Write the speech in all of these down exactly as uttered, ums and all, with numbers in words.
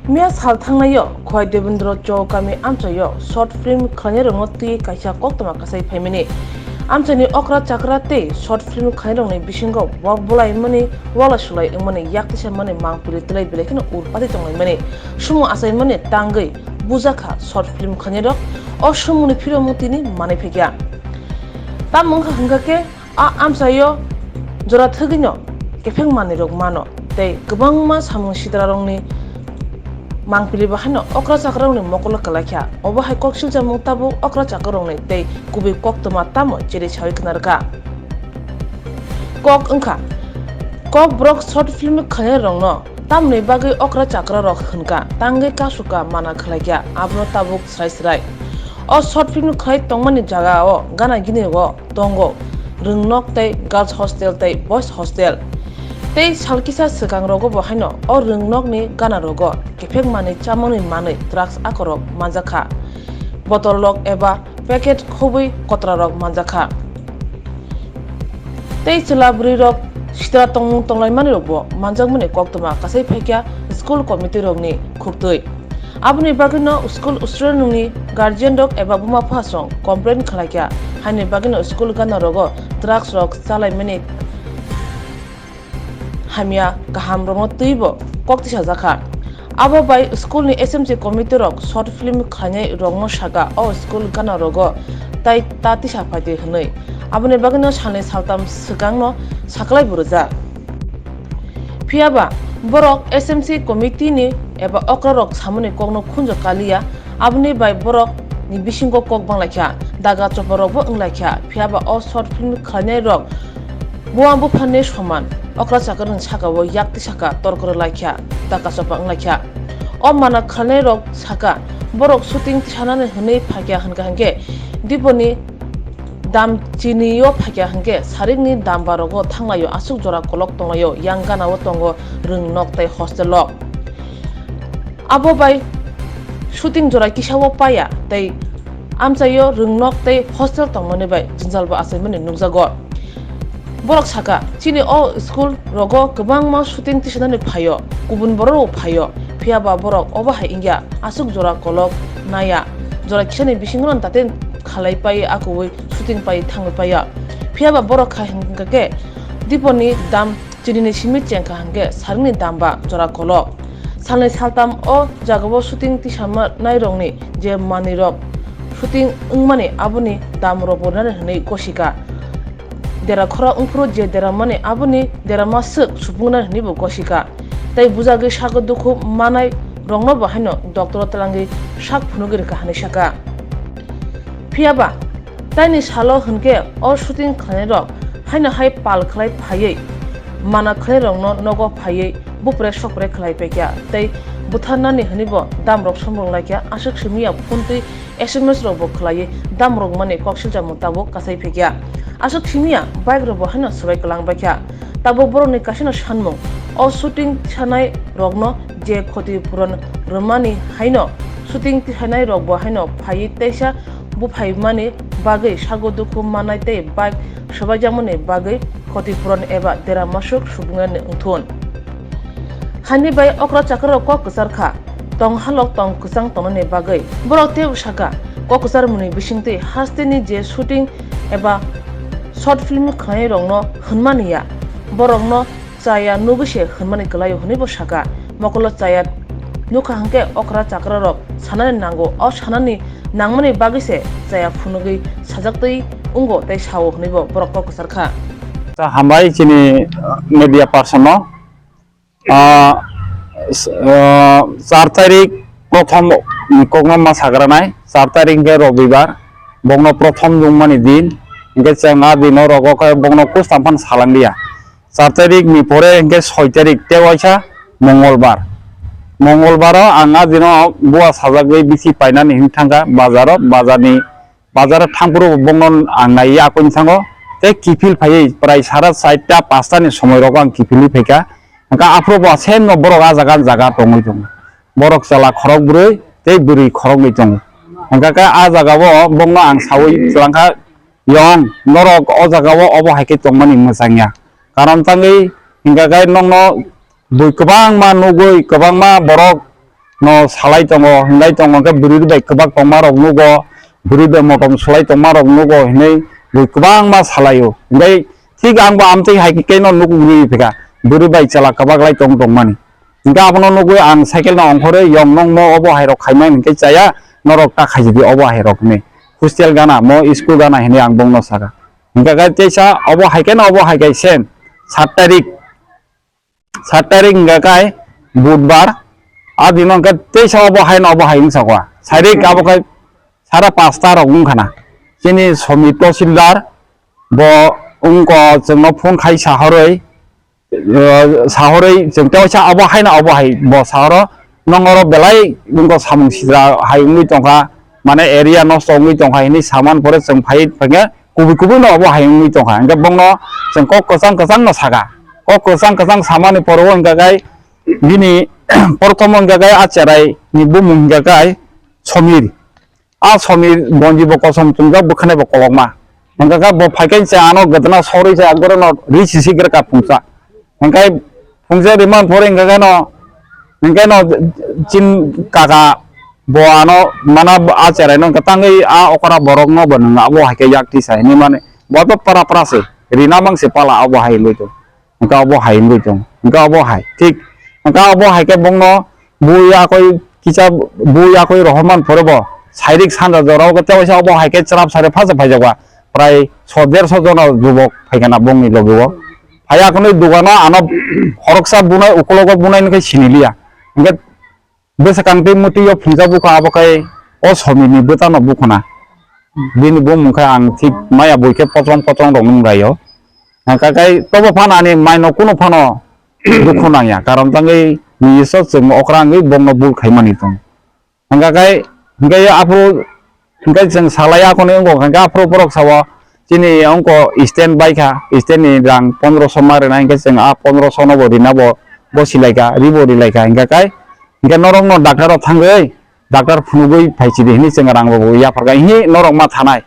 Miya sal thangnai-o Khowai Debendra Chowk kami amchai-o short film khlainairokno twiwi kaisa koktwma kasai phaimani. Amchaini okra chakra tei short film khlainairokni bisingo wak bolaimani, wala sulai wngmani, yak tisamani mangpili twlai belai kheno ur pati tonglaimani. Sumung achaimani tangwi bujakha short film khlainairok, o sumungni phiromung tini manwi phaikha. Tamo wngkha hwnkha khe, a amchaio jora thwgwino kepheng manwirok mano tei kwbangma samung sitrarokni mangpili bo haino okra chakrarokni mokolo kwlaikha. Obo hai kok silchamung tabuk okra chakrarokni tei kubui koktwma tamo cherwi sawi khna rwkha. Kok wngkha, Kokborok short film khlainairokno tamni bagwi okra chakrarok hwnkha, tangwi kasuka mana khlaikha, abono tabuk srai srai. O short film khlai tongmani jagao gana gini o tongo rwngnok tei girls hostel tei boys hostel. Tei sal kisa swkang rogo bo haino o rwngnokni gana rogo kephek manwi chamani manwi drugs akorok manjakha. Botol rok eba packet khobwi kotra rok manjakha. Tei chwla bwrwi rok sitra tongmung tonglaimani rok bo manjakmani koktwma kasai phaikha school committee rokni khuktwi. Aboni bagwino school student ni guardian rok eba buma phasong complain khlaikha, haini bagwino school gana rogo drugs rok chalaimani hamya kaham rokno twibo kok tisajakha. Abo bai school ni S M C committee rok short film khlainai rokno saka o school gana rogo tai ta tisa phaidi hwnwi. Aboni bagwino salni saltam swkangno saklai bo rwjak. Phiyaba borok S M C committee ni eba okra rok samani kokno khunjo kaliya, aboni bai borok ni bisingo kok banglaikha, daga chopa rok bo wnglaikha. Phiyaba o short film khlainai rok buam buphani soman, okra chakrani saka o yak tisaka torkoro laikha, daga chopa wnglaikha. O mana khlainai rok saka, borok shooting tisanani hwnwi phaikha hwnkha hwnkhe Diponi dam chini o phaikha hwnkhe sarikni dam barogo thanglaio aswk jora kolok tonglaio, yang gana o tongo rwngnok tei hostel o. Abo bai shooting jora kisa o paya tei amchaio rwngnok tei hostel tongmani bai jwngjal bo achaimani nukjago. Borok saka, chini o school rogo kwbangma shooting tisanani phaio, kubun borok rok phaio, phiyaba borok obo hai wngya, aswk jora kolok naya, jora kisani bisingo no daten khalai pai, akugwi shooting pai thangwi paiya. Phiyaba borok khai hwnkha khe Diponi dam chinini simi chengkha hwnkhe sarikni dam ba jora kolok. Salnwi saltam o jagao shooting tisanai rokni je manwi rok shooting wngmani aboni dam rok bo nani hwnwi gosika. Dera khora wngphuru je deramani aboni derama swk supungnani hwnwi bo gosika. Tei bujagwi sago dukhu manai rokno bo haino doctor o twlangwi sak phunugwi rwkha hwnwi saka. Phiyaba taini salo hwnkhe o shooting khlainairok haino hai pal khlai phaiwi mana khlainairokno nogo phaiwi bupre sopre khlai paikha tei butharnani hwnwi bo damrok somrwng laikha, aswk simiya phone twi S M S rok bo khlaiwi damrok mani kok silchar mutabok kasai phaikha. Aswk simiya bike rok bo haino swbai kwlang baikha. Tabuk borokni kaisano sanmung, o shooting sanai rokno je khoti puron rwmani haino shooting tisainai rok bo haino phaiwi teisa buphaimani bagwi sago dukhu manai tei bike swbaijakmani bagwi khoti puron eba dera masuk subungnani wngthun. Hani bai okra chakrarok kok kwchar kha, tong halok tong kwchang tongnani bagwi. Borok teibo saka, kok kwcharmungni bisingtwi hasteni je shooting eba short film khwlainairokno hwnmani ya, borokno chaya nugwi se hwnmani kwlaio hwnwi bo saka. Mokolo chaya nukha hwnkhe okra chakrarok sanani nango, o sanani nangmani bagwi se chaya phunugwi sajaktwi wngo tei sao hwnwi bo borok kok kwchar kha. Hambai chini, uh, media person no. Ah, s-, ah, char tarik prothom kokno ma sagranai, char tarik hwnkhe Robibar, bokno prothom nungmani din, hwnkhe chwng a dino rogo khe bokno kustam phano salang liya. Char tarik ni pore hwnkhe soi tarik tei waisa Mongolbar. Mongolbaro ang a dino bua sajagwi bithi painani hinwi thangkha bazaro, bazarni Bazar thangphuru bongno ang naiwi akuni thango. Tei kiphil phaiwi prai sara charta panchta ni somoi rogo ang kiphilwi phaikha. Hwnkha aphuru bo same no borok ah jaga jaga tongwi tongo. Borok chwla khorok bwrwi tei bwrwi khoroknwi tongo. Hwnkha khe ah jaga o bongno ang sawi twlangkha, "Yong, norok o jaga o obo hai khe tongmani mwchangya. Karon tangwi hwnkha khe nokno bui kwbangma nugwi kwbangma borok no salai tongo, hinlai tongo, hwnkhe bwrwi bai kwbak tongma rok nugo, bwrwi bai motom swlai tongma rok nugo hinwi bui kwbangma salaio. Hwnkhe thik ang bo amtwi hai khe no nuk rwi phika, bwrwi bai chwla kwbak lai tong tongmani. Hwnkhe abono nugwi ang cycle no ongkhorwi yong nong mo obo hai rok khaimani hwnkhe chaya, norok ta khaijidi obo hai rok hinwi. Hostel gana mo school gana hinwi ang bongno saka. Hwnkhe khe teisa obo hai khe no obo hai khe same sat tarik. Sat tarik hingka kai budbar, a dino hingka teisa obo hai no obo hai wngsa kha. Sairik abo kai sara pasta rok wngkha na. Chini Somit Tosildar bo wngko chwngno phone khai sahoroi, eh, sahoroi chwng teisa obo hai no obo hai bo sahoro nong oro belai wngko samung sitra hai wngwi tongkha, mane area nosto wngwi tongkha hinwi saman pore chwng phai phai khe kubui kubui no obo hai wngwi tongkha. Hingke bongno chwng kok kwchang kwchang no saka. Kok kwchang kwchang samani poro hingka kai bini porthomo hingka kai a cherai ni bumung hingka kai Somir. A Somir bonji bo kosom chumjak bwkhanai bo kolokma. Hingka kai bo phai kai se ano gwdna soroi se agoro no ri sisi gra ka phungsa. Hingke phungsa riman pore hingka kai no, hingke no chin kaka bo ano mana a cherai no hingka tangwi a okra borok no bo nung abo hai khe yak tisa hinwi mani. Bo to para para se, rina mang se pala abo hai wngwi tong. Hingke abo hai wngwi tong. Hingke abo hai. Thik. Hingke abo hai khe bongno bui yakoi kisa bui yakoi rohorman pore bo. Sairik sanja jorao khe tewaisa abo hai khe chwrap sari phasa phaijak ba. Prai so derso jona jubok phai kana bongni logi o. Phai akhonwi dugano ano khoroksa bunai ukulogo bunai no khe siniliya. Hingke bwsakang tei mwtwi o phungjak bukha abo khai o Somirni bwtano bukhuna. Bini bumung khai ang thik maya bui khe pochong pochong rok nung rai o. Hingka kai tobo phano ani mai no kuno phano dukhu nangya. Karon tangwi ni iso chwng okra wngwi bongno bul khaimani tong. Hingka kai, hingka aphuru Hingke chwng salai akhonwi wngkha, hingke aphuru borok sao, chini wngkha stand bai kha, stand ni rang pondroso ma rwna, hingke chwng a pondroso no bo rina bo gosi lai kha, ri bo ri lai kha, hingke kai, hingke norok no doctor rok thangwi, doctor phunugwi phai chidi hinwi chwng rang rok bo yapharkha, hihi norok ma thanai,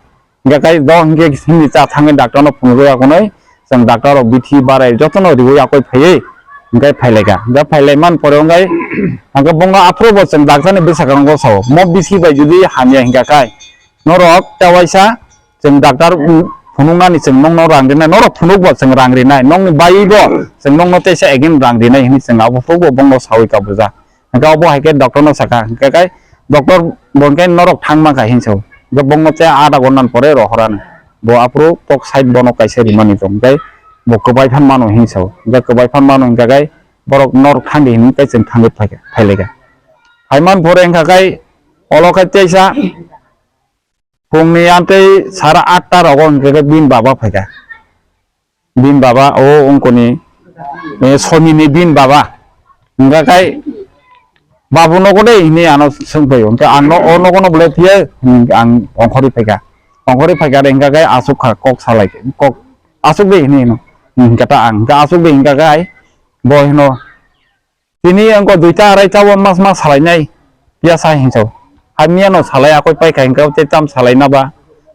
hingke kai do hingke himni cha thangwi doctor no phunugwi akhonwi, Chwng doctor rok bithi barai jotono riwi yakoi phaiwi hingke phailaikha. Hingke phailaimani pore wngkha hingke bongo aphuru bo chwng doctor ni bwskango sao. Mo bithi bai jodi hamya hingka khe norok tewaisa chwng doctor phunuknani chwng nokno rang rinai, norok phunukbo chwng rang rinai, nokni baibo chwng nokno teisa again rang rinai hinwi chwng abo phuru bo bongo sawi kabujak. Hingke obo hai khe doctor no saka, hingke kai doctor bo hingke norok thang mankha hinwi sao. Hingke bongno tei adha ghonta ni pore rohorani. Bo aphuru kok side bono kaisa rimani tong, hingke bo kwbai phan mano hinwi sao. Hingke kwbai phan mano hingke kai borok norok thangdi hinwi tei chwng thangwi phaikha, phailaikha. Phaiman pore hingka kai olo khe teisa phungni antei sara atta rogo hingke khe bini baba phaikha. Bini baba o ungkoni, eh, Somini bini baba. Hingka kai babu nogo de hinwi ano swngpaio. Hingke ang no o nogo no bolai phiya, hmm, ang ongkhorwi phaikha. Ongkhorwi phaikha de hingka kai asuk kha kok salai kok asuk de hinwi hino. Hingka ta ang hingka asuk de hingka kai bo hino. Tini wngkha duita araita o mas mas salainai, piyasa hinwi sao. Hamya no salai akoi paikha hingkhe tei tam salaina ba,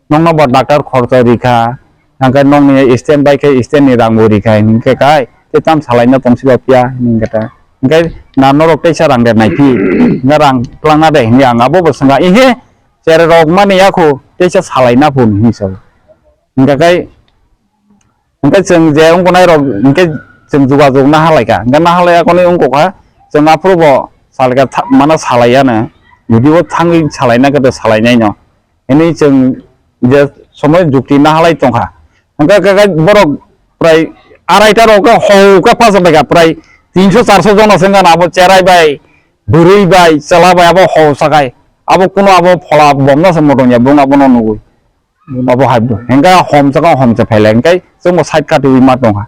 nokno ba doctor khorcho rikha, hingkhe nokni stand bai khe stand ni rang bo rikha hingkhe kai, tei tam salaina tongsi ba piya hingkhe ta. Hingkhe na norok teisa rang de naiphi, hingkhe rang twlangna de hinwi ang abo bo swngkha, ihe cherai rok mani yakho teisa salaina phun hinwi sao. Hingkhe kai Hingke chwng je wngkha nai rok hingke chwng jogajog naha laika, hingke naha laiya konwi wngkha kha chwng aphuru bo salka mano salai ya no, jodi o thangwi salai na khe to salai nai no, hinwi chwng je somoi jukti naha lai tongkha. Hingke khe borok prai araita rok khe hou khe pacha bai kha, prai tinso charso jona se wngkha na abo cherai bai, bwrwi bai, chwla bai abo hou sakai, abo kuno abo phola bomno se motom ya bung abono nugwi. Abo hai bo. Hingke homsa khe homsa phailai. Hingke chwngbo side katiwi ma tongkha.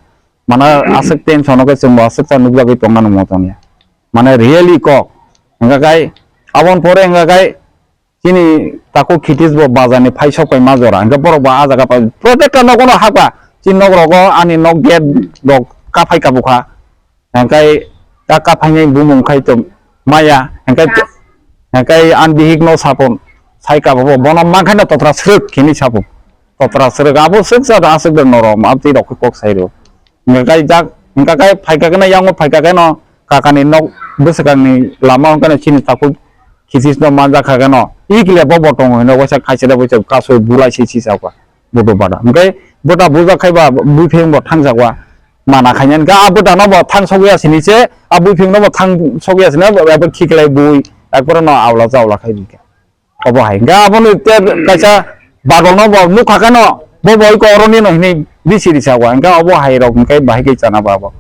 Mane aswk tension o khe chwngbo aswk cha nukjagwi tongna nangmo tongya. Mane really kok. Hingke kai aboni pore hingke kai chini takhuk khitis bo bazar ni phai sok pai ma jora. Hingke borok bo ah jaga pai protector nogo no hakha. Chini nok rogo ani nok gate rok kaphai kabukha. Hingkai kaka phainai bumung khai to maya, hingkai, hingkai an bihik no sapon, sai kabo bo, bono mankhai no totra srwk kini sapon, totra srwk, abo srwk sa da aswk da norom, abtwi rok kok sai rw. Hingkai jak, hingkai phaika kena yango phaika keno kaka ni nok bwswkangni lama hwnkhe no chini takhuk khisis no manjak kha khe no, ikle bo bo tongo hino waisa khaisa da waisa kasui bulai si si chakha budo bada. Hwnkhe bota bujak khai ba bupheng bo thangjakwa mana khainani. Hwnkhe a bota no bo thang sogwi asini se, a bupheng no bo thang sogwi asini abo khiklai bui ekbaro no aula jaula khai bikha. Obo hai. Hwnkhe abono te kaisa bagol no bo nukha khe no bo bo iko oroni no hinwi bisi risa wa. Hwnkhe obo hai rok hwnkhe bahai khe chana ba bo.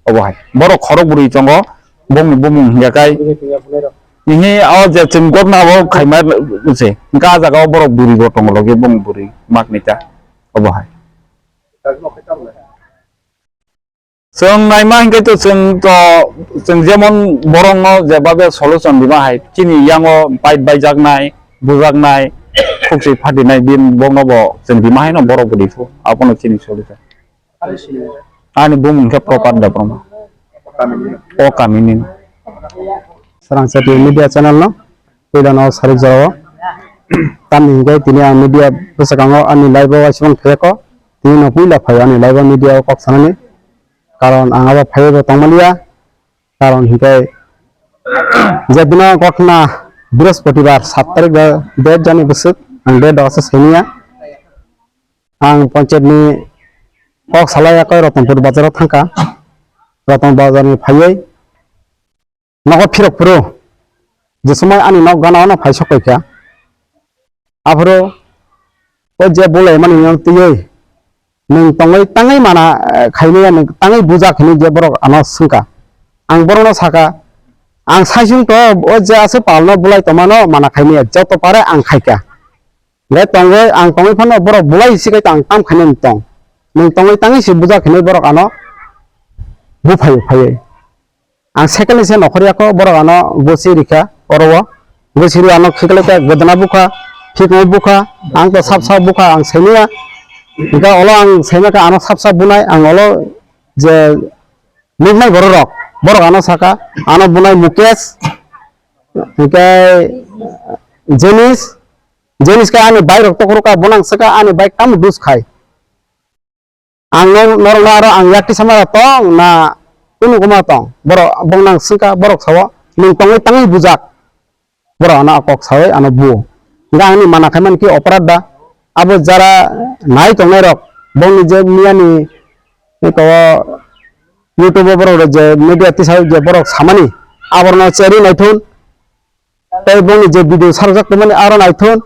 Obo hai. Borok khorok bwrwi tongo, bongni bumung hwnkhe kai. Hihi o je chwng gokna o khaima se. Hwnkhe a jaga o borok bwrwi bo tongo logi bong bwrwi makni ta. Obo hai. Chwng naima hinkhe to chwng to, chwng jemon borokno jebabe solution rima hai, chini yango bike baijaknai, bujaknai, khukchwi phatinai, bini bokno bo chwng rima haino borok bo riphu, abono chini solution. Ani bumung khe Propat Debbarma. O kamini. Sarang Chati Media Channel no puila no sarik jorao. Tamni hinkhe tini ang media bwskango ani live o waisukmani phaiya kho. Tini no puila phai ani live o media o kok sanani. Karon ang abo phaiwi bo tongmaliya. Karon hinkhe je dino gotna Brihospatibar sat tarik o date jani bwswk ang date o asa sainiya. Ang panchayat ni kok salai yakoi Ratanpur bazar o thangkha. Ratanpur bazar ni phaiwi nogo phirok phuru je somoi ani nok gana ono phai sokoi kha. Aphuru o je bulai mani no twiwi nwng tongwi tangwi mana, eh, khaimaya nwng tangwi bujak hinwi je borok ano swngkha. Ang borokno sakha, ang saisung to o je aswk palno bulai tongmano mana khaimaya joto pare ang khaikha. Hwnkhe tongwi ang tongwi phano borok bulai si khe ang tam khainani tong. Nwng tongwi tangwi si bujak hinwi borok ano buphai phaiwi. Ang second ni se nokhorya kho, borok ano gosi rikha oro o. Gosi rw ano khiklai kha, godona bukha, thikmo bukha, ang to sap sap bukha, ang saimanya. Hwnkhe olo ang saimanya khe ano sap sap bunai, ang olo je nuknai borok rok, borok ano saka, ano bunai Mukesh, hwnkhe Jenis, Jenis khe ani bike rok tokhorok kha, bonang swkha ani bike tamo dus khai. Ang no, norok no aro ang yakti sama tong na kunu kuma tong. Borok bong nang swngkha, borok sao nwng tongwi tangwi bujak. Borok ano kok sawi ano bu. Hwnkhe angni mana khaimani khe operate da. Abo jara nai tongnai rok bongni je miyani eko YouTube o borok je media tisai je borok samani aborno cherwi naithun. Tei bongni je video sarjak tongmani aro naithun,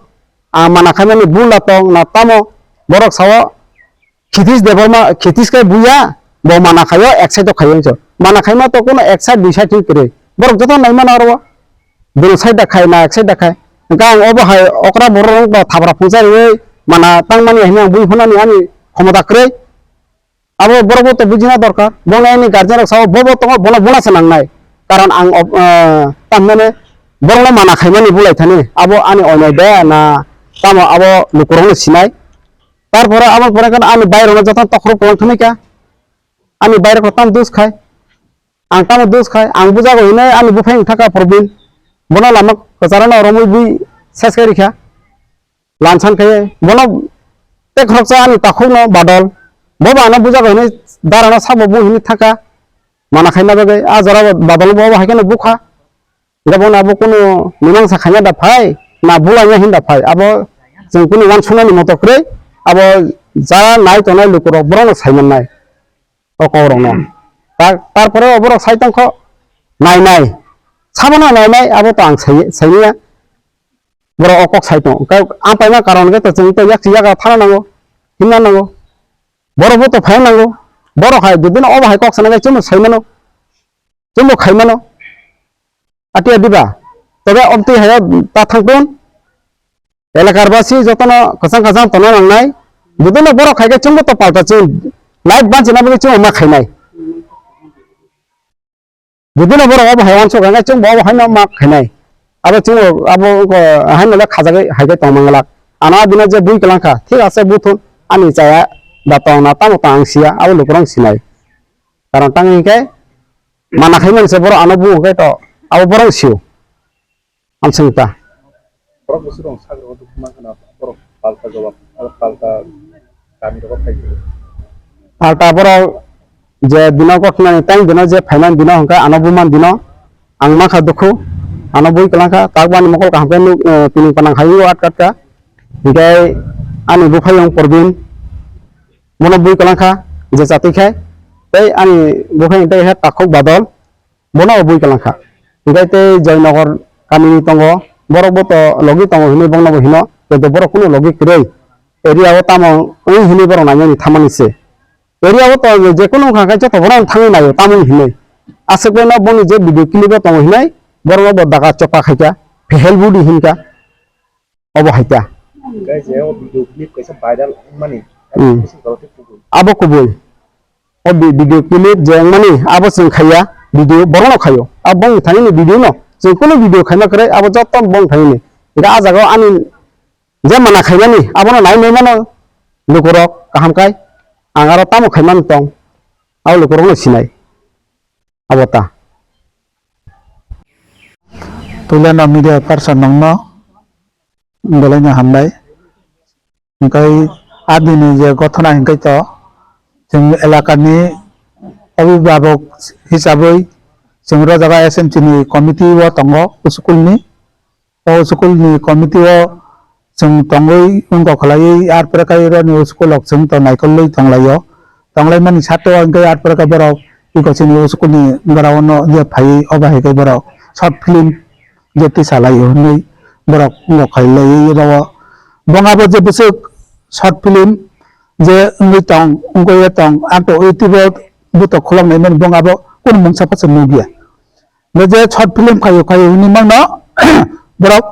ah, mana khaimani bula tong na tamo, borok sao, Khitish Debbarma, Khitish khe buya, bo mana khaio, ek side o khaio hinso. Mana khaima to kuno ek side, dui side hin kwrwi. Borok joto naimano aro, bono side da khai, na ek side da khai. Hwnkhe ang obo hai okra borok rok thabra phungsa rwi, mana tangmani hinwi ang bui phunani ani khomota kwrwi. Abo borok bo to bujina dorkar. Bono ani guardian rok sao, bo bo tongo, bono buna se nangnai. Karon ang, ah, tamhinani borokno mana khaimani bulai thani. Abo ani onai de na tamo abo lukurokno sinai. Tarpore abo pore kan ani bike rokno jotono tokhorok kwlang thani kha. Ani bike rokno tamo dus khai. Ang tamo dus khai. Ang bujago hinwi ani buphang thaka Probin. Bono lama kwcharano romwi bui ses khai rikha. Lansan khe bono tei khoroksa ani takhukno badol. Bo ba ano bujago hinwi darano sabo bu hinwi thaka. Mana khaina bagwi a jora badol bo hai kheno bukha. Hwnkhe bono abo kunu mimangsa khaina da phai, na bulai ya hin da phai. Abo chwng kunu uansuknani moto kwrwi abo ja nai tongnai lukurok borokno sai mannai. O kokrokno. Ta-, tarpore oborok sai tongkho nai nai. Sabono nai nai abo to ang sai, saimanya. Borok o kok sai tong. Khe ang paima karon khe to chwng to yak yak thana nango, himna nango. Borok bo to phai nango. Borok hai jodi no obo hai kok sana khe chwngno sai mano. Chwngbo khai mano. Ati adi ba. Tobe omtwi hai ta thang ton. Elakar basi jotono kwchang kwchang tongna nangnai. Jodi no borok hai khe chwngbo to palta chwng life banchina bagwi chwngbo ma khainai. Bibino borok abo hai uansuk rwnai, chwngbo abo haino ma khainai. Abo chwngbo abo wngkha haino le khajagwi hai khe tong manglak. Ano bini je bui kwlang kha, thik ase buthun ani chaya da tong na tamo tong ang siya, abo lukurok sinai. Karon tang hinkhe mana khaimani se borok ano bu hwnkhe to abo borok sio. Amswng ta. Borok bwswk rok sakno dukhu man khna borok palta jawab, palta kami rok phai. Palta borok je bino gothnani tang bino je phaiman bino hwnkhe ano buman bino. Ang mankha dukhu, ano bui kwlangkha, takbani mokol kaham khe nuk, eh, pining panang hayung atka atka. Hinkhe ani buphayung Porbin, bono bui kwlangkha, je chatwi khai, tei ani buphayung tei khe takhuk Badol, bono bui kwlangkha. Hinkhe tei Joynagar kamini tongo, borok bo to logi tongo hinwi bongno bo hino, tei borok kunu logi kwrwi, area o tamo wng hinwi borok naimani thamani se. Area o to je kunu wngkha khe joto borok thangwi naio tamo hinwi. Aswk bai no boni je video clip o tongo hinwi borok no bo daga chokpa khaikha, phehel budi hinkha. Obo hai ta. Hingke je o video clip kaisa viral wngmani, Hmm. Kaisa jora tei kubui. Abo kubui. O vi-, video clip je wngmani, abo chwng khaiya, video borokno khaio. Abo bongni thani ni video no, chwng kunu video khaima kwrwi, abo joto bong thani ni. Hingke ah jaga o ani je mana khaimani, abono nai nai mano lukurok kaham kai, ang aro tamo khaimani tong, abo lukurokno sinai. Abo ta. Puilano media person nongno belaino hambai. Hingkai adini je gothona hingkai to chwng elakani abhibhabok hisabwi chwng ro jaga S M C ni committee o tongo school ni. O school ni committee o chwng tongwi wngkok khlaiwi, ar pore kai roni o school rok chwng to naikolwi tonglaio. Tonglaimani sato hingke ar pore kai borok iko chini o school ni ground o je phaiwi, obo hai khe borok short film je tisalaio hinwi borok wngkok khlaiwi rogo. Bongabo je bwswk short film je wngwi tong, wngwi tong, ang to YouTube o butok khuloknai mani bongabo kunu mungsa pasa nukya. Bo je short film khaio, khaio hinwi mangno borok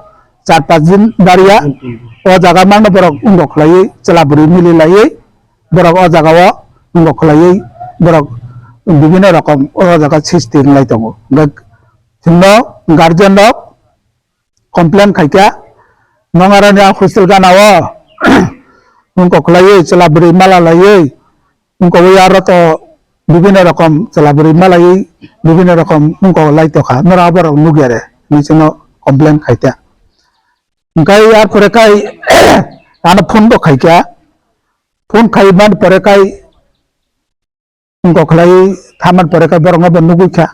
char pas din bariya o jaga mangno borok wngkok khlaiwi chwla bwrwi mili laiwi borok o jaga o wngkok khlaiwi borok bibinno rokom o jaga sisti wnglai tongo. Hwnkhe chwngno guardian rok complain khaikha, nong aroni a hostel gana o wngkok khlaiwi chwla bwrwi mala laiwi wngkogwi aro to bibinno rokom chwla bwrwi malaiwi bibinno rokom wngkok lai tokha, norok aborok nukya re hinwi chwngno complain khaikha. Hingkai ar pore kai ano phone bo khaikha, phone khai man pore kai wngkok khlai thaman pore kai borokno bo nugwi kha,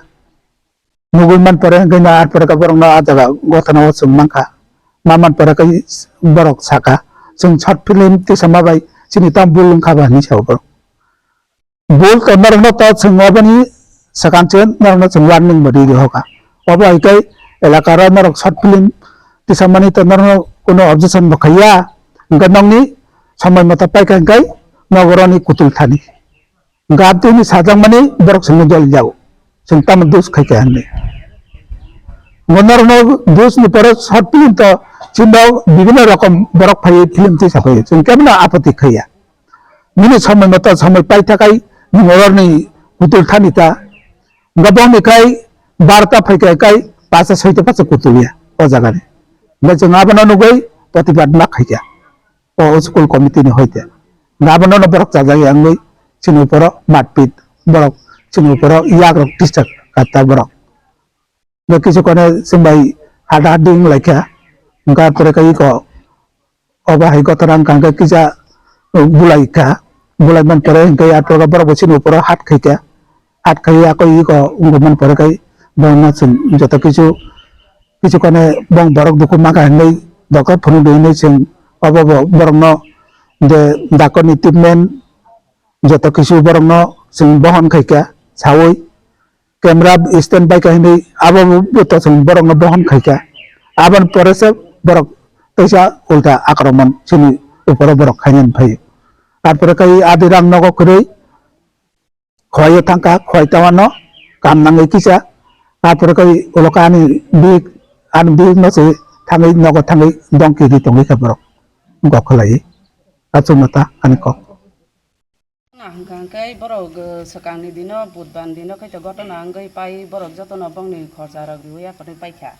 nugwi man pore hingkai no ar pore kai borokno ah jaga gothana o chwng mankha, ma man pore kai borok sakha, chwng short film tisama bai chini tamo bul wngkha ba hinwi sao borok. Bul to norokno to chwng oboni swkang se norokno chwng warning bo ri rihokha. Obo hai khe elaka ro norok short film tisamani to norokno kuno objection bo khaiya. Hwnkhe nokni somoi moto paikha hwnkhe nogo roni kutul thani. Gabtwini sajakmani borok chwngno jol jago. Chwng tamo dos khaikha hinwi. Bo norokno dos ni pore short film to chini bibinno rokom borok phaiwi film tisa phaiwi. Chwng kebono apoti khaiya. Nini somoi moto somoi paithakai nwng oroni kutul thani ta. Hwnkhe bongni khai barta phaikha khai pasa soita pasa kutul ya o jaga ni. Hwnkhe chwng abono nugwi protibad ma khaikha o school committee ni hoite. Hwnkhe abono no borok chajak ya wngwi chini uporo matpit borok chini uporo yak rok disturb kata borok. Hwnkhe kisu kone chwng bai hada hadi wng lai kha. Hwnkhe pore khai iko obo hai kotor ang kang khe kisa bulai kha. Bulai man pore hwnkhe aphuru borok bo chini uporo hat khai kha. Hat khai akoi iko wngwi man pore khai borokno chwng joto kisu, kisu kone bong borok dukhu ma kha hinwi doctor phunuk di hinwi chwng obo bo borokno je dakor ni treatment joto kisu borokno chwng bohon khai kha sawi. Camera stand bai kha hinwi abo bo to chwng borokno bohon khai kha. Aboni pore se borok teisa ulta akromon chini uporo borok khainani phaio. Arpore khai adi rang nogo kwrwi khwlaiwi thangkha, khwlai tawano kam nangwi kisa. Arpore khai ulo kha ani bihik, ani bihik no se thangwi nogo thangwi dongki ri tongwi kha borok gok khwlaiwi. Achukno ta ani kok. Hwnka hwnkhe borok, eh, swkangni dino, budbar dino khe to gotona wngwi pai borok jotono bongni khorcha rok riwi aphano paikha.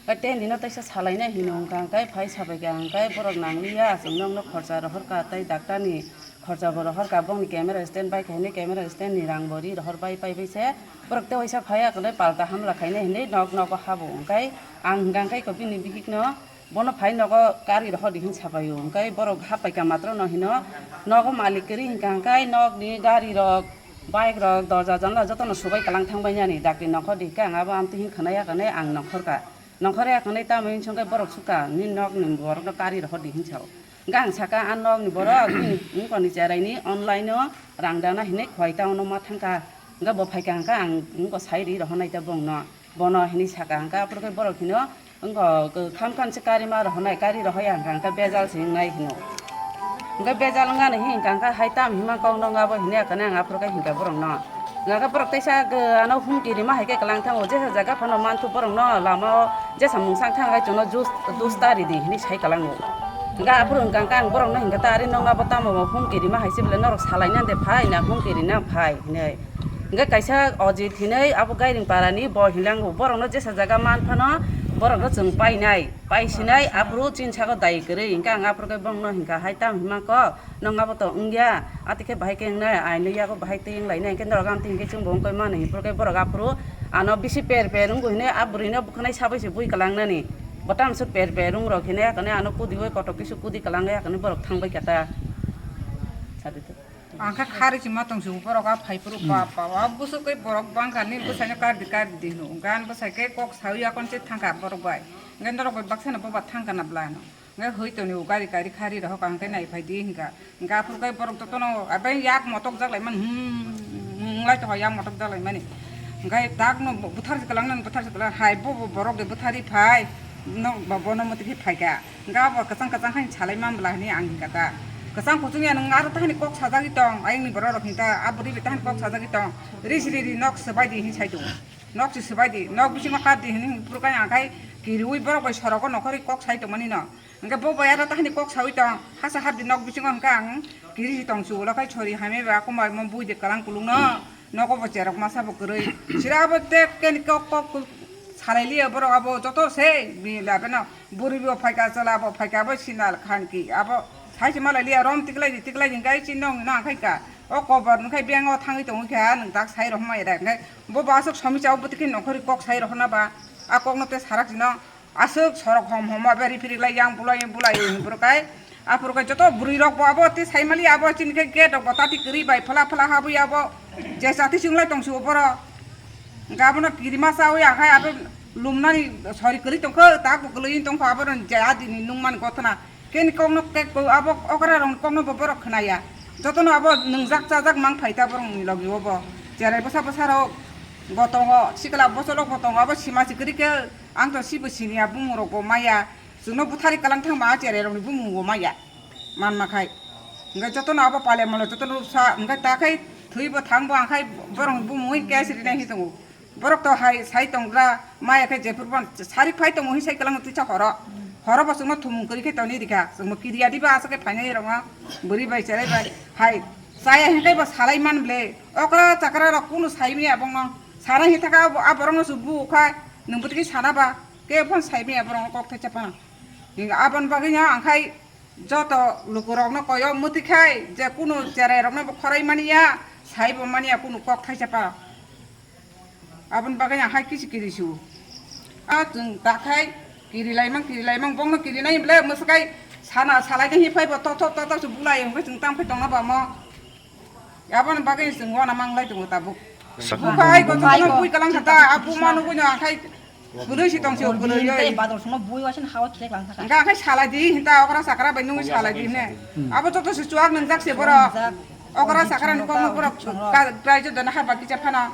Tei ten dino teisa salaina hino hwnka hwnkhe phai sabaikha hwnkhe borok nangliya, aswk nokno khorcha rohorkha tei doctor ni khorcha bo rohorkha, bongni camera stand bai khe hwnwi camera stand ni rang bo ri rohor bai pai bai se borok tei waisa phai akhwlai palta hamla khaina hinwi nok nogo habo hwnkhe ang hwnka hwnkhe bini bihikno Bono phai nogo gari rohor di hin sabaio, hwnkhe borok hapaikha matro no hino, nogo malik kwrwi hwnkha hwnkhe nokni gari rok Bike rok dorja janla jotono subai kalang thangbai nani, dakti nongkhor di hwnkhe ang abo amtwi hin khwnaya kanai ang nongkhor ka. Nongkhor ya kanai tamo hin songkhe borok sukha, nini nok ni borok no kari rohor di hin sao. Hwnkhe ang saka, "A nok ni borok, nini wngkor ni cherai ni online o rang dana hinwi khwai ta ono ma thangkha." Hwnkhe bo phaikha hwnkhe ang wngkor sai ri rohor nai ta bong no. Bono hinwi saka hwnkhe, aphuru khe borok hino, "Wngkha, khamkhan se kari ma rohornai, kari rohoya," hwnkha hwnkhe bejal se wngnai hino. Hwnkhe bejal wngnani hinkha hwnkhe, "Hai tam hima kok nokha bo," hinwi kane ang aphuru khe hinkha borokno. Hwnkha khe borok teisa, "Ano humki rima hai khe kwlang thango, jesa jaga phano manthu borokno lama o jesa mungsa wngkha hwnkhe chwngno jus, dus ta ridi," hinwi sai kwlango. Hwnkha aphuru hwnkha hwnkhe ang borokno hinkha ta, "Ari nokha bo tamo humki rima hai se bwle, norok salaina de phai na humki rina phai?" hinwi. Hwnkhe kaisa Ojit hinwi abo Gairing parani bo hinlango, borokno jesa jaga man phano borokno chwng painai, paisinai, aphuru chini sago dai kwrwi. Hwnkhe ang aphuru khe bongno hinkha, "Hai tam hima kok, nokha bo to wngya, atikhe bahai khe wngnai, aino yago bahai tei wnglainai," hwnkhe norok amtwi hinkhe chwngbo wngkoi mano, hiphuru khe borok aphuru ano bisi per per wngbo hinwi a bwrwino bwkhanai sabai se bui kwlangnani. Bo tamswk per per wng rok hinwi kane ano kudiwi kotok kisu kudi kwlangwi kane borok thangbai kha ta. Ang kha khari chima tong si borok a phai phuru pa pa a bwswk khe borok bang kha nini bwsai no kar di kar di hino. Gan bwsai khe kok sawi akon se thang kha borok bai. Hwnkhe norok bai baksa no boba thang kha na bwla hino. Hwnkhe hoi toni o gari kari khari rohor ka hwnkhe nai phai di hwnkha. Hwnkhe aphuru khe borok jotono abai yak motok jak lai mani, hmm, hmm, lai tokha yak motok jak lai mani. Hwnkhe tak no buthar se kwlang nani buthar se kwlang hai bo bo borok de buthari phai. No bo bono motwi khe phai kha. Hwnkhe abo kwchang kwchang khe salai man bwla hinwi ang hwnkha ta. Kwchang kuchung ya nwng aro tahani kok sajagwi tong, ayang ni borok rok hinta, a bwrwi bai tahani kok sajagwi tong. Ri si ri ri nok swbai di hinwi sai tongo. Nok si swbai di, nok bisingo kap di hinwi phuru khe ang khai kiriwi borok bai sorogo nokhorwi kok sai tongmani no. Hwnkhe bo bai aro tahani kok sawi tong, hasa hap di nok bisingo hwnkhe ang kiri si tong si ulo khai sori hamya ba kumbai mo bui de kwlang kulung no. Nogo bo cherok masa bo kwrwi. Sira abo te keni kok kok salai liya borok abo joto se bini labe no. Bwrwi bo phaikha, chwla bo phaikha, abo sinal khan ki abo sai se malai liya rom tiklai di, tiklai di, hwnkhe chini nong nang khai kha. O kobor hwnkhe beng o thangwi tongwi kha, nwng tak sai rok mai da. Hwnkhe bo bo aswk somi chao bwtwi khe nokhorwi kok sai rok na ba. A kok no te sarak jino. Aswk sorok hom hom ma beri phirik lai yang bulai bulai him phuru kai. Aphuru kai joto bwrwi rok bo abo tei sai mali abo chini khe gate rok bo tati kwrwi bai phla phla habwi abo je chati chwng lai tong si o borok. Hwnkhe abono kirima chawi akhai abo lumnani sori kwrwi tong kho tak bo kwlwi tong kho abo je adini nung mani gothana. Keni kokno kek abo okra rokni kokno bo borok khwnaya. Jotono abo nwngjak chajak mang phai ta borokni logi o bo. Cherai bwsa bwsa rok bo tongo, sikla bosol rok bo tongo, abo sima si kwrwi khe ang to sibo siniya bumung rok bo maya. Chwngno buthari kwlang thangma a cherai rokni bumung bo maya. Manma khai. Hwnkhe jotono abo pale molo jotono sa hwnkhe ta khai thwi bo thang bo ang khai borokni bumung wi case rinai hi tongo. Borok to hai sai tong gra, maya khe jephuru bo sarik phai tongo hwnwi sai kwlangno twisa horo. Horo bo chwngno thumung kwrwi khe toni rikha. Chwngbo kiriya diba aswk khe phainai rokno bwrwi bai cherai bai. Hai chaya hwnkhe bo salai man ble. Okra chakra rok kunu sai manya bongno. Sana hi thaka abo, a borokno se bu kha. Nwng bwtwi khe sana ba. Khe phano sai manya borokno kok thaisa phano. Aboni bagwino ang khai joto lukurokno koyo mwtwi khai je kunu cherai rokno bo khorai mani ya, sai bo mani ya kunu kok thaisa pa. Aboni bagwi ang hai kisi kiri su. A chwng ta khai kiri laimang, kiri laimang, bongno kiri nai ble mwswk kai sana salai khe hi phai bo tok tok tok tok se bulai hwnkhe chwng tang phai tongna ba mo. Aboni bagwi chwng wana mang lai tongo tabuk. Sakha. Bukhai go jotono bui kalang kha ta, a buma nugwi no ang khai bwrwi si tong se bwrwi oi. Tei bador songno bui wasin hawa khe lang sakha. Hwnkhe ang khai salai di hinta okra sakra bai nungwi salai di hine. Abo joto se chuak nwngjak se borok. Okra sakra ni kokno borok ka-, krai jo dana ha baki cha phano.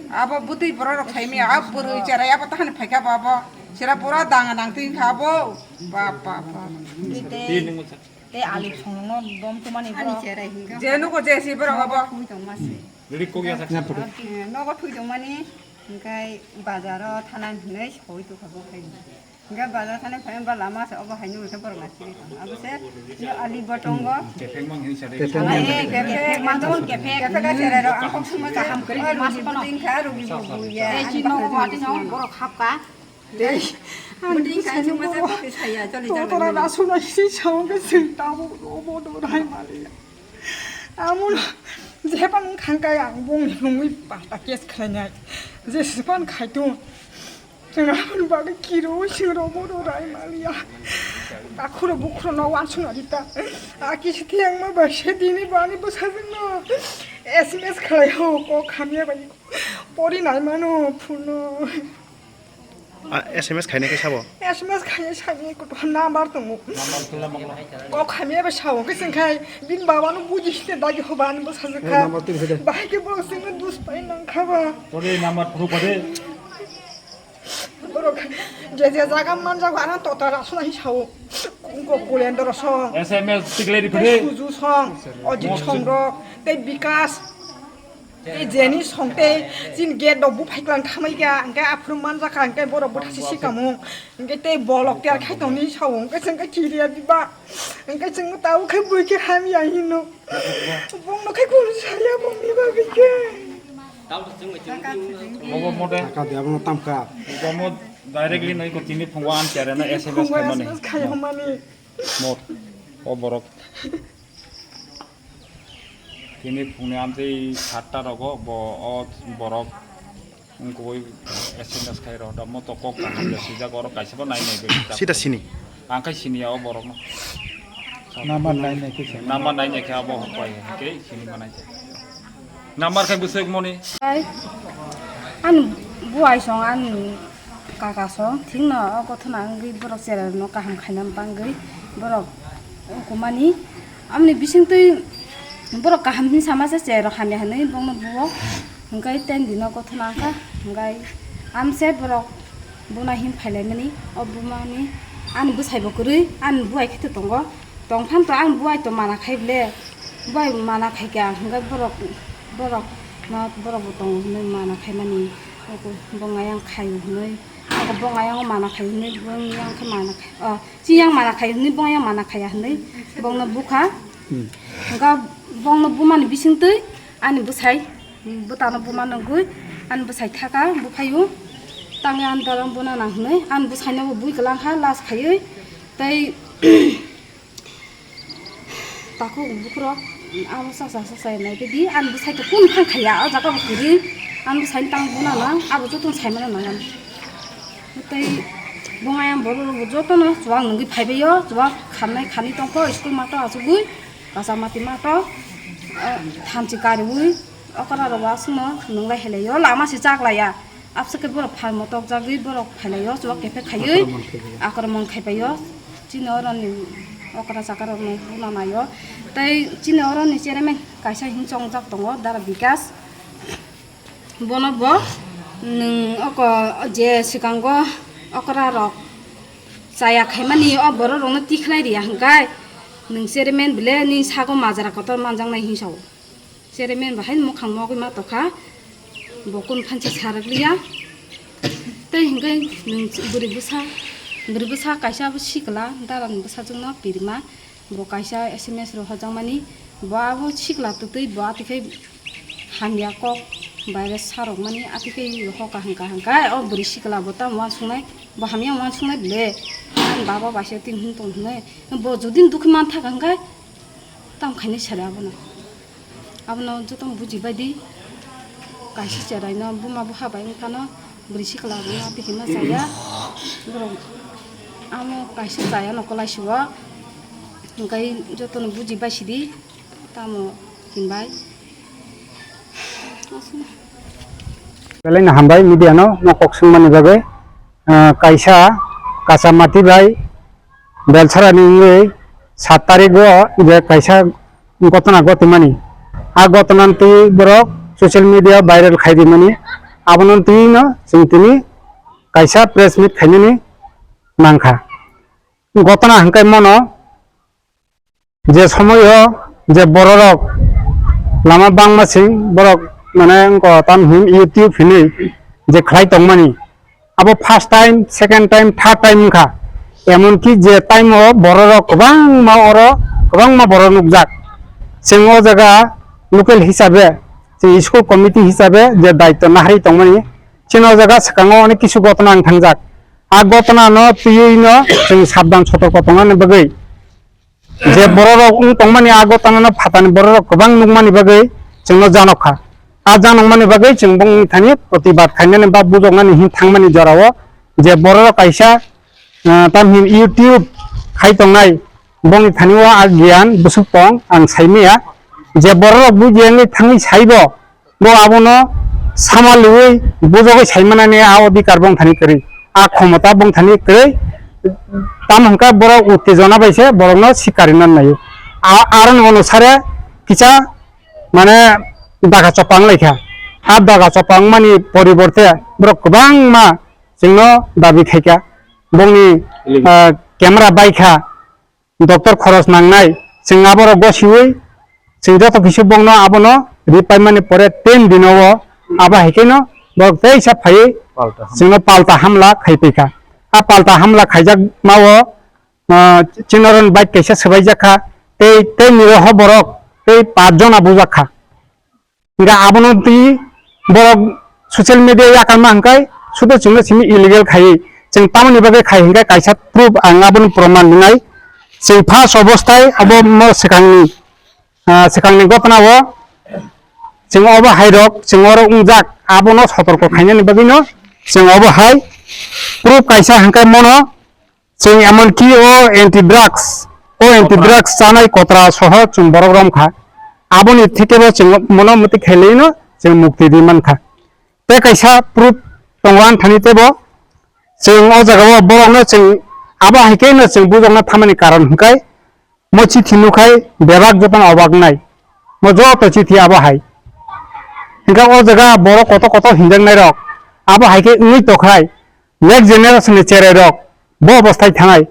Abo bwtwi borok rok sai maya, abo bwrwi cherai abo tahani phaikha bo abo. Sera pura danga nang twi kha abo. Bap, bap, bap. Tei ali songno dom tumani borok. Je nugo je si borok abo. Nogo thui tongmani, hwnkhe bazaro thana hinwi soi tukha bo khai. Hwnkhe bazar thani phai ba lama se obo haino hwnkhe borok na chiri tong. Abo se no ali bo tongo. Kefek mang hinwi sa de. Kefek mang. Kefek mang tong, kefek. Kefek a cherai rok ang kok suma kaham kwrwi mas kono. Buting kha rugi bo buya. Ei chino watino borok khapka. Tei ani bwsai no bo totora rasuna si saung khe chwng tabuk robo do rai maliya. Amo jepang khangkai ang bongni mungwi pata case khlainai. Jespan khaitung. Chwng aboni bagwi kiro chwng robo do rai maliya. Takhuro bukhuro no wansuna rita. Aki se thiyang ma bai se dini bani bwsajwk no. S M S khlai ho, kok hamya bai pori nai mano phone no. A, S M S khainai khe sabo? S M S khainai sani kotor number tongo. Kok hamya bai sao, khe sengkhai bin baba no buji site dagi hoba ani bo sajak kha. Number tin khede. Bahai khe borok sengno dus pai nang kha ba. Tore number phuru khade. Borok je je jaga manjago, ano tota rasuna hi sao. Ko Kulendra song. S M S tikledi Tei phuru. Suju song. Ojit song rok. Tei Bikas. Tei jeni song tei chin gate rok buphai klang thamai kha. Hingke aphuru manjak kha. Hingke borok bwthasi sikamung. Hingke tei bolok tiar khai tongni sao. Hingke sengke kiriya diba. Hingke sengno tau khai bui khe hamya hino. Bongno khai kulu saya bongni bagwi khe. Obo mode. Taka de abono tamka. Obo mo directly noi ko tini phungo an kere na S M S khai mani. S M S khai mani. Mo o borok. Tini phungni amtwi satta rogo bo o borok wngkubui S M S khai rw da mo to kok kaham de swijak oro kaisa bo nai nai gwi. Sita sini. Ang khai sini ya o borok no. Nama nai nai khe sini. Nama nai nai khe abo hokpai khe sini manai. Number khai bwswk moni. Ai, ani buai song ani kaka song thikno o gothona wngwi borok chera rokno kaham khaina bangwi borok ungkumani. Amoni bisingtwi borok kaham hinwi sama se chera rok hamya hinwi bongno buo hwnkhe ten dino gothona wngkha hwnkhe amse borok buna hin phailaimani o bumani ani bwsaibo kwrwi ani buai khe tongo. Tongphano to ang buai to mana khai ble, buai mana khai kha, hwnkhe borok, borok no, borok bo tongo hwnwi mana khai mani, bo ayang khai hwnwi, bo ayang mana khai hwnwi, bo ayang khe mana khai, o, chiyang mana khai hwnwi, bo ayang mana khaiya hwnwi, bongno bukha, hwnkhe bongno bumani bisingtwi ani bwsai, bwtano buma nugwi, ani bwsai thaka, buphaio, tangwi ani dorong buna nang hwnwi, ani bwsaino bo bui kwlangkha, last khaiwi, tei, Takhuk bukhurok abo chacha chacha nai pedi, ani bwsai to kunu thang khaiya, o jaga bo kwrwi, ani bwsai tang buna nang, abo joto sai mano nang ani. Tei bongni ayang borok rok bo joto no chuwak nungwi phaibai o, chuwak khamnai khanwi tongkho, school mato achugwi, kacha mati mato, o, thanchi kariwi, okra rok bo aswkno nunglai hai lai o, lama se chak laiya. Abswk khe borok phalmo tokjagwi borok phailaio, chuwak kephek khaiwi akromon khaibaio. Chini oroni okra chakarokno buna naio. Tei chini oroni chairman kaisa himchongjak tongo, Dara Bikas. Bono bo nwng oko je swkango okrarok chaya khaimani o bororokno tikhlai riya hwnkhe nwng chairman bile nini sago majra kotor manjaknai hinwi sao. Chairman bahai mukhang mogwi ma tokha, bo kun phanchi sarak liya. Tei hwnkhe nwng bwrwi bwsa, bwrwi bwsa kaisa abo sikla, darani bwsajwkno pirima, bo kaisa S M S rw hojakmani, bo abo sikla twtwi bo atwkhe hamya kok baire sarokmani, atwkhe hoka hwnkha hwnkha, o bwrwi sikla bo tamo uansuknai, bo hamya uansuknai ble, ani baba baisa tini hwn tong hwnwi, bo jodi dukhi manthaka hwnkhe tamo khainai sari abono. Abono jotono bujibaidi, kaisa cheraino buma bupha bai wngphano bwrwi sikla rokno tihima chaya, borok amo kaisa chayano kwlaisio, hwnkhe jotono bujibaisidi tamo hinbai. Belai no hambai media no, no kok swngmani bagwi. Ah, kaisa kacha mati bai Belsara ni wngwi saat tarik o je kaisa gotona gotimani. A gotona twi borok social media viral khai rimani. Abono twi no chwng tini kaisa press meet khainani nangkha. Gotona hwnkhe mono je somoio je bororok lama bangma sing borok mane wngkha tam hin YouTube hinwi je khlai tongmani, abo first time, second time, third time wngkha. Emonki je time o bororok kwbangma oro kwbangma borok nukjak. Chwng o jaga local hisabe, chwng school committee hisabe je daityo naharwi tongmani, chini o jaga swkango onek kisu gotona wng thangjak. A gotona no twiwi no chwng sabdan sotorko tongna bagwi. Je bororok wng tongmani a gotana no phatani bororok kwbang nukmani bagwi chwngno janok kha. A janokmani bagwi chwng bongni thani protibad khainani ba bujoknani hin thangmani jorao je bororok kaisa, ah, tamhin YouTube khai tongnai bongni thani o a giyan bwswk tong ang saimaya. je borok rok buji wngwi thangwi saibo, bo abono sama liwi bujogwi saimanani a odhikar bongthani kwrwi, a khomota bongthani kwrwi. Tamo hwnkhe borok uttejona bai se borokno sikari nan naio. A-, aroni onusare kisa mane daga chopang lai kha. A daga chopang mani poriborte borok kwbangma chwngno dabi khai kha. Bongni, ah, camera bai kha, doctor khoros nangnai, chwng aborok gosiwi chwng joto kisa bongno abono ri paimani pore ten dino o abo hai kheno borok teisa phaiwi palta hamla. Chwngno palta hamla khai pai kha. A palta hamla khaijak ma o, ah, chinaron bike kaisa swbaijak kha, tei, tei niroho borok tei paanch jona bujak kha. Hingkhe abono twi borok social media yakarma hingkhe sudo chwngno simi illegal khaiwi. Chwng tamoni bagwi khai hingkhe kaisa proof ang abono proman rinai. Chwng first obostai abo mo swkangni, ah, swkangni gotna o chwng obo hai rok chwng oro wngjak abono sotorko khainani bagwino chwng obo hai proof kaisa hingkhe mono Chwng emonki o anti drugs, o anti drugs chanai kotra soho chwng borok rom kha. Aboni thikebo chwng mono muti khailino chwng mukti di man kha. Tei kaisa proof tongo ani thani tebo chwng o jagao borokno chwng abo hai khe no chwng bujokna thamani karon hwnkhe mo chithi nukhai bebak jotono obak nai. Mo joto chithi abo hai. Hwnkhe o jaga borok koto koto hinjaknai rok abo hai khe wngwi tokhai. Next generation ni cherai rok bo obostai thanai.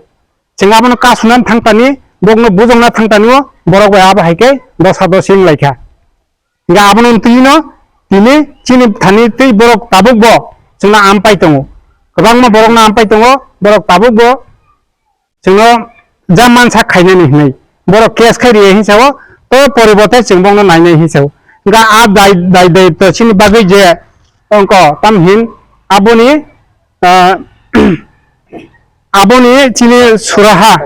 Chwng abono kasunani thangtani, bokno bujokna thangtani o borok bai abo hai khe dosa dosi wng lai kha. Hingkhe abono twi no tini chini thani twi borok tabuk bo chwngno ampai tongo. Kwbangma borokno ampai tongo, borok tabuk bo chwngno ja mansa khainani hinwi. Borok case khai riya hinsa o, to poribote chwng bokno nainai hinsa o. Hingkhe a dai, dai, daitw chini bagwi je ongko tam hin aboni, ah, aboni chini suraha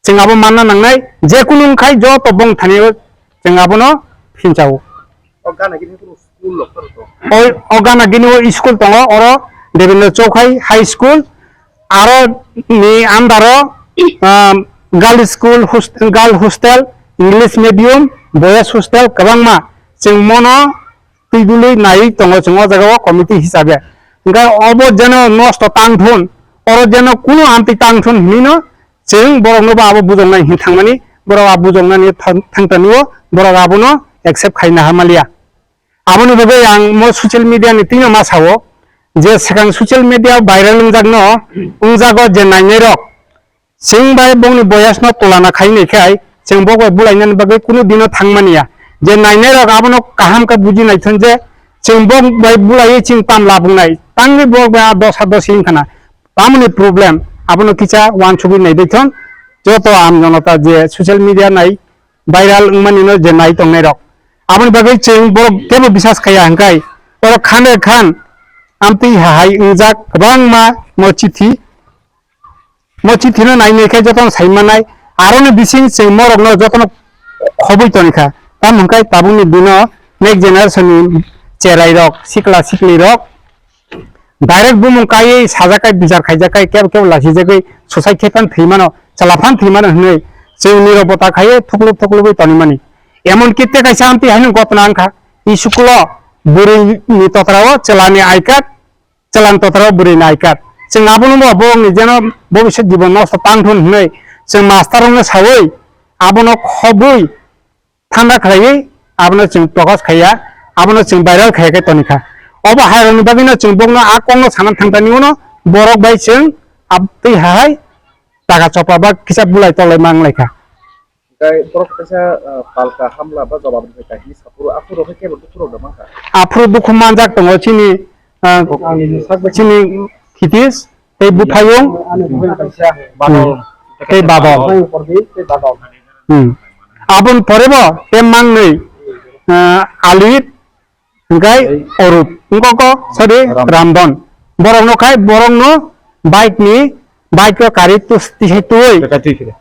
chwng abo manna nangnai, je kunu wngkhai joto bong thani o chwng abono phinsa o. O gana gini kunu school rok tong? O, o gana gini o school tongo, oro Devendra Chowkhai High School, aro ni under o, ah, girl school, host-, girl hostel, English medium, boys hostel kwbangma. Chwng mono twi dului naiwi tongo chwng o jaga o committee hisabe. Hingkhe obo jeno nosto tang thun, oro jeno kunu amtwi tang thun hinwi no chwng borok no bo abo bujoknai hin thangmani, borok abo bujoknani thang-, thangtani o borok abono accept khaina hamaliya. Aboni bagwi ang mo social media ni twi no ma sao je swkang social media viral wngjak no, wngjago je nainai rok, chwng bai bongni boyas no tulana khai nai khai, chwng bok bai bulainani bagwi kunu dino thangmani ya. Je nainai rok abono kaham khe buji naithon je chwng bok bai bulaiwi chwng tam labung nai, tangwi bok bai a dosa dosi wngkha na. Tamoni problem abono kisa wansugwi nai dai thon. Joto am jonota je social media nai viral wngmani no je nai tongnai rok, aboni bagwi chwng borok kebo bisas khaiya hwnkhe oro khan re khan amtwi hahai wngjak kwbangma mo chithi. Mo chithino nainai khe jotono sai manai, aroni bising chwng morokno jotono khobwi tonikha. Tamo hwnkhe tabukni dino next generation ni cherai rok, sikla sikli rok direct bumung kaiwi sajak kai, bichar khaijak kai, kebo kebo lasijagwi suicide khe phan thwi mano, chwla phan thwi mano hwnwi chwng nirobota khaiwi thuklub thuklubwi tonimani. Emon ki tei kaisa amtwi haino gotna wngkha, iskulo bwrwi ni totra o chwla ni I card, chwla ni totra o bwrwi ni I card. Chwng abono bo borokni jeno bobiswt jibon nosto tang thun hwnwi chwng master rokno saui abono khobwi thanda khlaiwi abono chwng prokash khaiya, abono chwng viral khaiya khe tonikha. Obo hai rokni bagwino chwng bokno a kokno sana thangtani uno borok bai chwng abtwi hai taka chopra ba kisa bulai tolai mang lai kha. Tei borok kaisa, ah, palka hamla ba jobab rwkha hwnwi saphuru, aphuru khe kebo dukhu rok da mankha. Aphuru dukhu manjak tongo chini, ah, chini Hitis tei buphayung, hmm, tei Badol. Hmm. Aboni pore bo tei mangnwi, ah, Alit, hingkai Orup, wngkoko, sorry, Ramdon. Borokno khai, borokno bike ni, bike o kari tus-, tisai tui.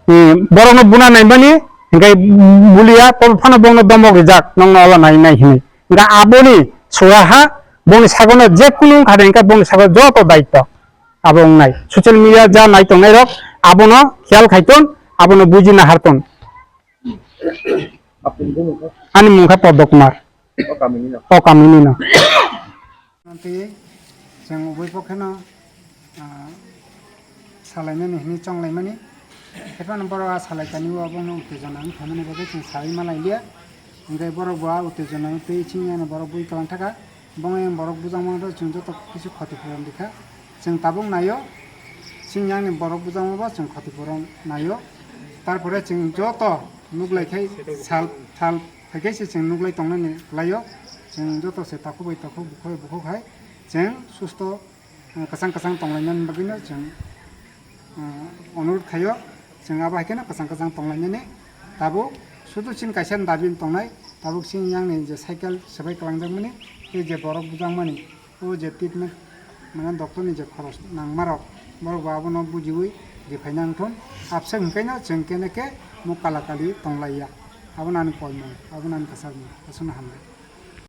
Hmm, borokno buna naimani, hingkai bulia, tol phano borokno domok rijak, nokno ola nai nai hinwi. Hingka aboni suraha, boni sagono je kunu wngkha de, hingka boni sago joto daityo abo wngnai. Social media ja nai tongnai rok, abono khiyal khai ton, abono buji nahar ton. Ani mung khe Poddo Kumar. O kamini no. Tei chwng ubui pokhe no, ah, salainani hwnwi chonglaimani. Ephano borok a salai tani o, obono uttejona wng phaimani bagwi chwng saui ma lai liya. Hwnkhe borok bo a uttejona tei chini ani borok bui kwlang thaka. Bongni borok bujangma rok chwng joto kisi khoti puron rikha. Chwng tabuk naio, chini ani borok bujangma bo chwng khoti puron naio. Tarpore chwng joto nuklai khai sal, sal hai khe se chwng nuklai tongnani kwlaio. Chwng joto se takhuk bai takhuk, bukhuk bai bukhuk hai chwng susto, eh, kwchang kwchang tonglainani bagwino chwng, eh, onurot khaio. Chwng abo hai kheno kwchang kwchang tonglainani. Tabuk sudu chini kaisa dabi tongnai, tabuk chini yang ni je cycle swbai kwlangjakmani tei je borok bujakmani, o je treatment, mane doctor ni je khoros nangmarok, borok bo abono bujiwi riphaina wngthun. Abswk hwnkhe no chwng kene khe muk kala kali tonglaiya. Abono ani koimung, abono ani kwchakmung, aswkno hambai.